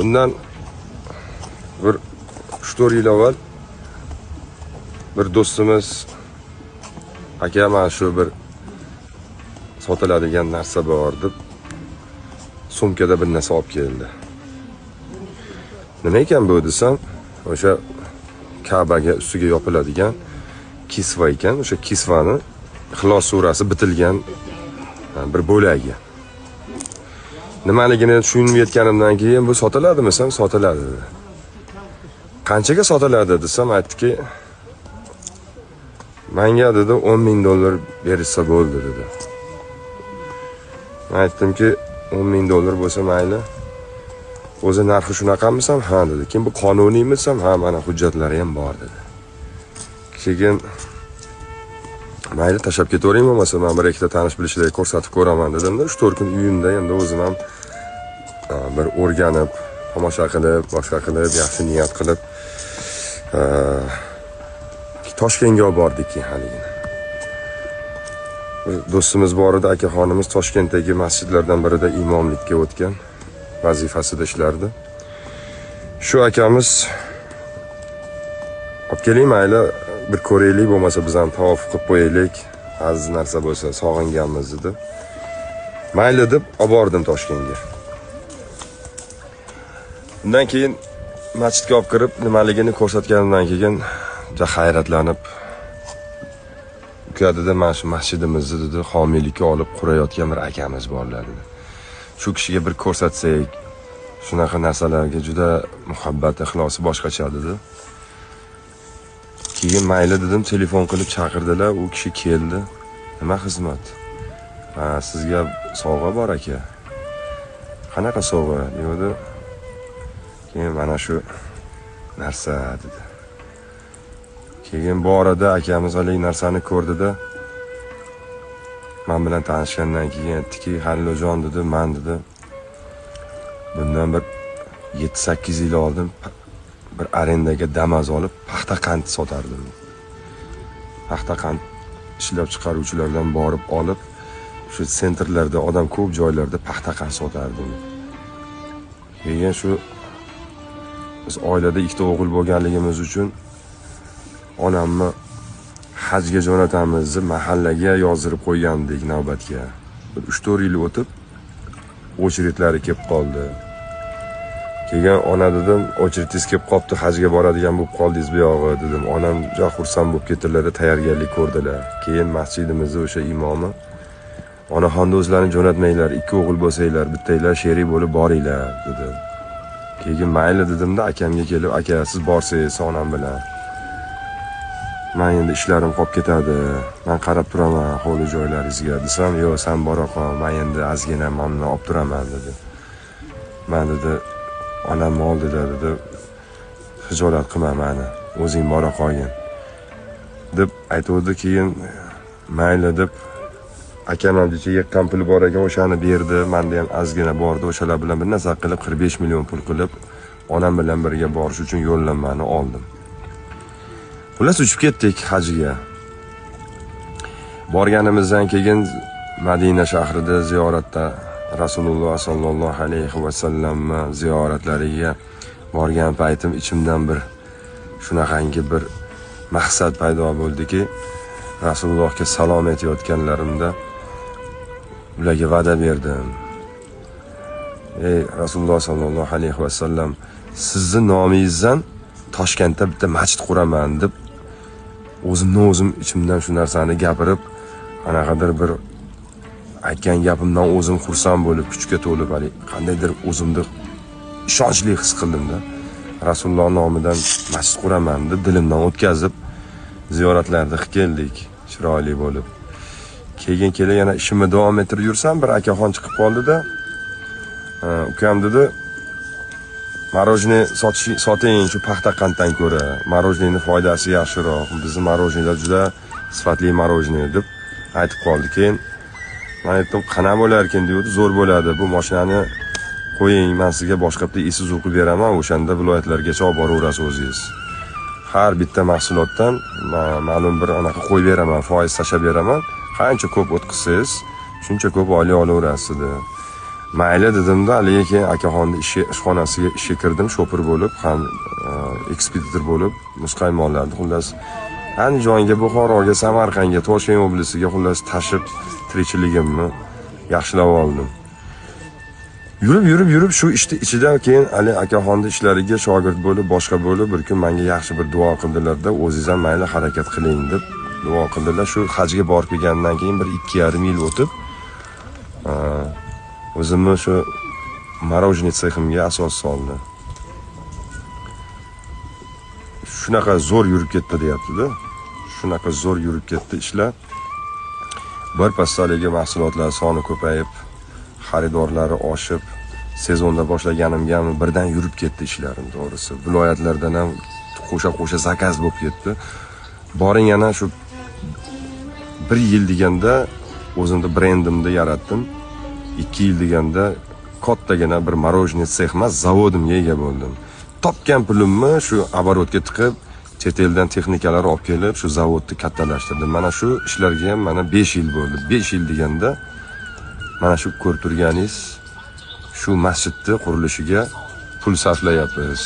Bundan bir 3-4 yil avval bir do'stimiz, aka, mana shu bir sotiladigan narsa bor deb sumkada bir narsa olib keldi. Nima ekan bu desam, o'sha Ka'baga ustiga yopiladigan kisva ekan. O'sha kisvani Ixlos surasi bitilgan bir bo'lagi. Nimaligini tushunib yetganimdan keyin, bu sotiladimi desam, sotiladi dedi. Qanchaga sotiladi desam, aytdiki, manga dedi, 10 ming dollar berishsa bo'ldi dedi. Men aytdimki, 10 ming dollar bo'lsa mayli. O'zi narxi shunaqami desam, ha dedi. Keyin bu qonuniymi desam, ha, mana hujjatlari ham bor dedi. Keyin mayli, tashlab ketavering bo'lmasa, man bir ikkita tanish bilishlarga ko'rsatib ko'raman dedimda, 3-4 kun uyimda endi o'zim ham bir o'rganib, tomosha qilib, boshqa qilib, yaxshi niyat qilib, Toshkentga olib bordik keyin haligini. Bir do'stimiz bor edi, akaxonimiz, Toshkentdagi masjidlardan birida imomlikka o'tgan vazifasida ishlardi. Shu akamiz olib keling, mayli, bir ko'raylik, bo'lmasa biz ham tavof qilib qo'yaylik, aziz narsa bo'lsa, sog'inganmiz dedi. Mayli deb olib bordim Toshkentga. Undan keyin masjidga olib kirib, nimaligini ko'rsatganimdan keyin juda hayratlanib, uka dedi, mana shu masjidimizni dedi, homiylikka olib qurayotgan bir akamiz borlar dedi. Shu kishiga bir ko'rsatsak, shunaqa narsalarga juda muhabbat, ixlosi boshqacha dedi. Keyin mayli dedim, telefon qilib chaqirdilar, u kishi keldi. Nima xizmat? Ha, sizga sovg'a bor aka. Qanaqa sovg'a dedi. Keyin mana shu narsa dedi. Keyin bu orada akamiz haligi narsani ko'rdida, man bilan tanishgandan keyin aytdiki, Halilojon dedi, man dedi, bundan bir 7-8 yil oldin bir arendaga Damas olib paxta qand sotardim. Paxta qand ishlab chiqaruvchilardan borib olib, shu центр larda, odam ko'p joylarda paxta qand sotardim. Keyin shu biz oilada ikkita o'g'il bo'lganligimiz uchun onamni hajga jo'natamiz deb mahallaga yozdirib qo'ygandik navbatga. Bir 3-4 yil o'tib очередь lari kelib qoldi. Keyin ona dedim, очередь ingiz kelib qolibdi, hajga boradigan bo'lib qoldingiz bu yog'i dedim. Onam juda xursand bo'lib ketdilar, tayyorgarlik ko'rdilar. Keyin masjidimizni o'sha imomi, onaxonni o'zlarini jo'natmanglar, ikki o'g'il bo'lsanglar, bittanglar sherik bo'lib boringlar dedi. Keyin mayli dedimda, akamga kelib, aka, siz borsangiz onam bilan, man endi ishlarim qolib ketadi, man qarab turaman hovli joylaringizga desam, yo'q, san bora qol, man endi ozgina mana olib turaman dedi. Man dedi, onamni oldida dedi, xijolat qilma mani, o'zing bora qolgin deb aytuvdi. Keyin mayli deb akam ham yiqqan puli bor ekan, o'shani berdi. Manda ham ozgina bordi, o'shalar bilan bir narsa qilib 45 million pul qilib, onam bilan birga borish uchun yo'llanmani oldim. Xullas, uchib ketdik hajga. Borganimizdan keyin Madina shahrida ziyoratda Rasululloh sollallohu alayhi vasallamni ziyoratlariga borgan paytim ichimdan bir shunaqangi bir maqsad paydo bo'ldiki, Rasulullohga salom aytayotganlarimda ularga va'da berdim. Ey Rasululloh sollallohu alayhi vasallam, sizni nomingizdan Toshkentda bitta masjid quraman deb o'zimni o'zim ichimdan shu narsani gapirib, qanaqadir bir aytgan gapimdan o'zim xursand bo'lib, kuchga to'lib, haligi qandaydir o'zimni ishonchli his qildimda. Rasululloh nomidan masjid quraman deb dilimdan o'tkazib, ziyoratlarni qilib keldik chiroyli bo'lib. Keyin kelib yana ishimni davom ettirib yursam, bir akaxon chiqib qoldida, ukam dedi, мороженое sotish soting shu paxta qanddan ko'ra, мороженое ni foydasi yaxshiroq, bizni мороженое lar juda sifatli мороженое deb aytib qoldi. Keyin man aytdim, qanaqa bo'larkan deydi. Zo'r bo'ladi, bu mashinani qo'ying, man sizga boshqa bitta Isuzu qilib beraman, o'shanda viloyatlargacha olib boraverasiz o'zingiz. Har bitta mahsulotdan ma'lum bir anaqa qo'yib beraman, foiz tashlab beraman, qancha ko'p o'tkazsangiz, shuncha ko'p oylik olaverasiz dedi. Mayli dedimda, haligi keyin akaxonni ishxonasiga ishga kirdim, shopir bo'lib, ham ekspeditor bo'lib, muzqaymoqlarni xullas Andijonga, Buxoroga, Samarqandga, Toshkent oblastiga xullas tashib tirikchiligimni yaxshilab oldim. Yurib, yurib, yurib shu ishni ichida keyin hali akaxonni ishlariga shogird bo'lib, boshqa bo'lib, bir kun menga yaxshi bir duo qildilarda, o'zingiz ham mayli harakat qiling deb duo qildilar. Shu hajga borib kelgandan keyin bir 2,5 yil o'tib, o'zimni shu мороженое seximga asos soldi. Shunaqa zo'r yurib ketdi deyapti-da. Shunaqa zo'r yurib ketdi ishlar. Bir pastaligi mahsulotlar soni ko'payib, xaridorlari oshib, sezonda boshlaganimga ham birdan yurib ketdi ishlarim to'g'risi. Viloyatlardan ham qo'sha-qo'sha zakaz bo'lib ketdi. Boring yana shu bir yil deganda o'zimni brendimni yaratdim. 2 yil deganda kattagina bir мороженое sex emas, zavodimga ega bo'ldim. Topgan pulimni shu оборот ga tiqib, chet eldan texnikalar olib kelib, shu zavodni kattalashtirdim. Mana shu ishlarga ham mana 5 yil bo'ldi. 5 yil deganda mana shu ko'rib turganingiz shu masjidni qurilishiga pul sarflayapmiz.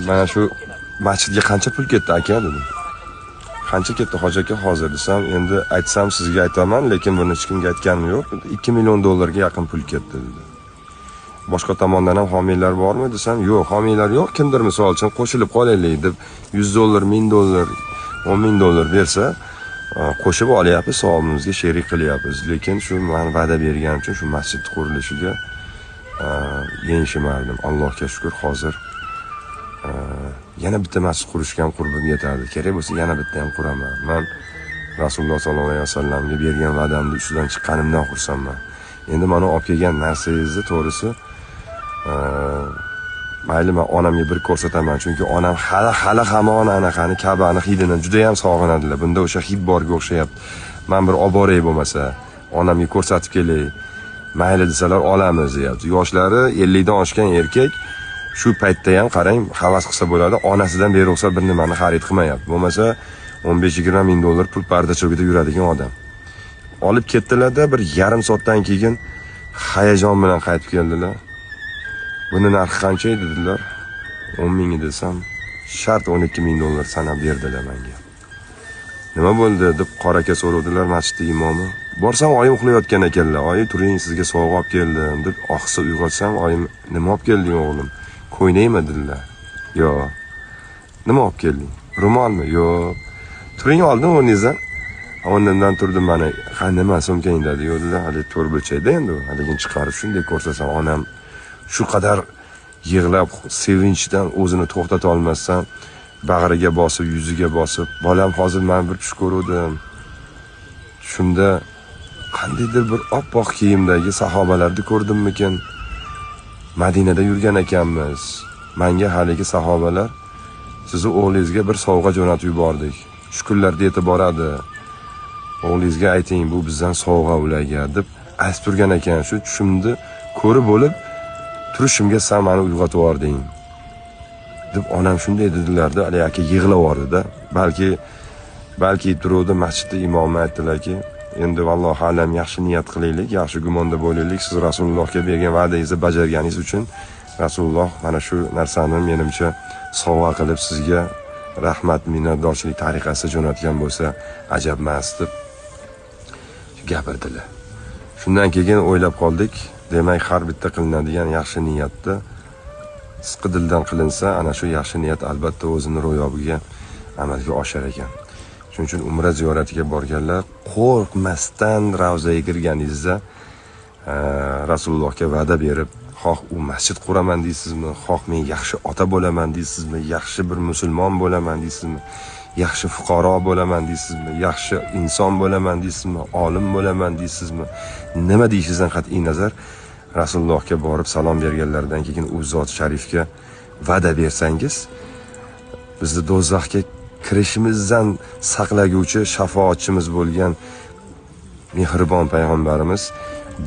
Mana shu masjidga qancha pul ketdi aka dedim. Qancha ketdi hoji aka hozir desam, endi aytsam sizga aytaman, lekin buni hech kimga aytganim yo'q. 2 million dollarga yaqin pul ketdi dedi. Boshqa tomondan ham homiylar bormi desam, yo'q, homiylar yo'q. Kimdir misol uchun qo'shilib qolaylik deb 100 dollar, 1000 dollar, 10 ming dollar bersa, qo'shib olyapmiz, savobimizga sherik qilyapmiz. Lekin shu men va'da berganim uchun shu masjid qurilishiga yengishmardim. Allohga shukr, hozir yana bitta masjid qurishga ham qurbim yetadi. Kerak bo'lsa yana bitta ham quraman. Men Rasululloh sollallohu alayhi vasallamga bergan va'damni ustidan chiqqanimdan xursandman. Endi mana olib kelgan narsangizni to'g'risi mayli men onamga bir ko'rsataman, chunki onam hali hamon anaqani Ka'bani hidini juda ham sog'inadilar. Bunda o'sha hid borga o'xshayapti. Men bir olib boray bo'lmasa, onamga ko'rsatib kelay. Mayli desalar olamiz deyapti. Yoshlari 50 dan oshgan erkak shu paytda ham qarang, havas qilsa bo'ladi, onasidan beruxsat bir nimani xarid qilmayapti. Bo'lmasa 15-20 ming dollar pul бардачок ida yuradigan odam. Olib ketdilar-da, bir yarim soatdan keyin hayajon bilan qaytib keldilar. Buni narxi qancha edi dedilar. 10 ming desam, shart 12 ming dollar sanab berdilar menga. Nima bo'ldi deb qora aka so'ravdilar masjidning imomi. Borsam oyim uxlayotgan ekanlar. Oyi turing, sizga sovg'a olib keldim deb ohista uyg'otsam, oyim nima olib kelding o'g'lim? Ko'ynakmi dedilar. Yo'q. Nima olib kelding? Ro'molmi? Yo'q. Turing oldin o'rningizdan. O'rnimdan turdim mana. Ha nima sumkang dedi. Yo'q dedilar, hali to'rt burchakda endi u. Haligini chiqarib shunday ko'rsatsam, onam shu qadar yig'lab sevinchdan o'zini to'xtata olmasdan bag'riga bosib, yuziga bosib, bolam hozir men bir tush ko'ruvdim. Tushimda qandaydir bir oppoq kiyimdagi sahobalarni ko'rdimmikin? Madinada yurgan ekanmiz. Menga haligi sahobalar sizni o'g'lingizga bir sovg'a jo'natib yubordik. Shu kunlarda yetib boradi. O'g'lingizga ayting, bu bizdan sovg'a ularga deb aytib turgan ekan. Shu tushimni ko'rib bo'lib turishimga san meni uyg'otib yubording deb onam shunday dedilarda, haligi aka yig'lab yubordida. Balki turuvdi masjidda imomi aytdilarki, endi vallohu alam yaxshi niyat qilaylik, yaxshi gumonda bo'laylik. Siz Rasulullohga bergan va'dangizni bajarganingiz uchun Rasululloh mana shu narsani menimcha sovg'a qilib sizga rahmat, minnatdorchilik tariqasida jo'natgan bo'lsa ajab emas deb gapirdilar. Shundan keyin o'ylab qoldik, demak har bitta qilinadigan yaxshi niyatda sidqi dildan qilinsa, ana shu yaxshi niyat albatta o'zini ro'yobiga amalga oshar ekan. Shuning uchun umra ziyoratiga borganlar qo'rqmasdan ravzaga kirganingizda Rasulullohga va'da berib, xoh u masjid quraman deysizmi, xoh men yaxshi ota bo'laman deysizmi, yaxshi bir musulmon bo'laman deysizmi, yaxshi fuqaro bo'laman deysizmi, yaxshi inson bo'laman deysizmi, olim bo'laman deysizmi, nima deyishingizdan qat'iy nazar Rasulullohga borib salom berganlaridan keyin u zot sharifga va'da bersangiz, bizni do'zaxga kirishimizdan saqlaguvchi shafoatchimiz bo'lgan mehribon payg'ambarimiz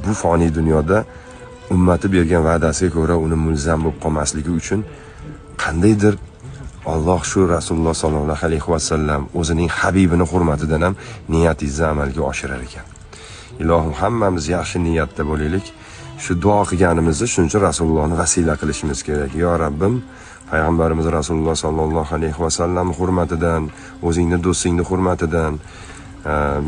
bu foniy dunyoda ummati bergan va'dasiga ko'ra uni mulzam bo'lib qolmasligi uchun qandaydir Alloh shu Rasululloh sollallohu alayhi vasallam o'zining habibini hurmatidan ham niyatingizni amalga oshirar ekan. Ilohim, hammamiz yaxshi niyatda bo'laylik. Shu duo qilganimizda shuning uchun Rasulullohni vasila qilishimiz kerak. Yo Rabbim, payg'ambarimiz Rasululloh sollallohu alayhi vasallam hurmatidan, o'zingni do'stingni hurmatidan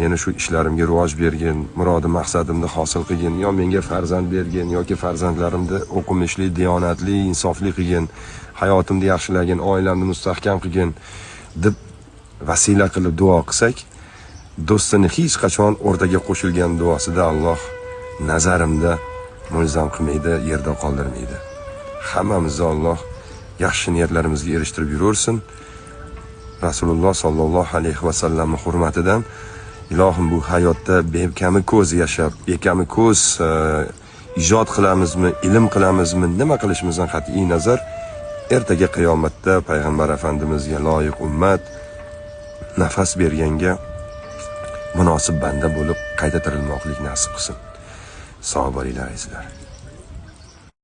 meni shu ishlarimga rivoj bergin, murodi maqsadimni hosil qilgin, yo menga farzand bergin, yoki farzandlarimni o'qimishli, diyonatli, insofli qilgin, hayotimni yaxshilagin, oilamni mustahkam qilgin deb vasila qilib duo qilsak, do'stini hech qachon o'rtaga qo'shilgan duosida Alloh nazarimda mulzam qilmaydi, yerda qoldirmaydi. Hammamizni Alloh yaxshi niyatlarimizga erishtirib yuraversin. Rasululloh sollallohu alayhi vasallamning hurmatidan, ilohim, bu hayotda bekami ko'z yashab, bekami ko'z ijod qilamizmi, ilm qilamizmi, nima qilishimizdan qat'iy nazar, ertaga qiyomatda payg'ambar afandimizga loyiq ummat, nafas berganga munosib banda bo'lib qayta tirilmoqlik nasib qilsin. Sog' bo'linglar, azizlar.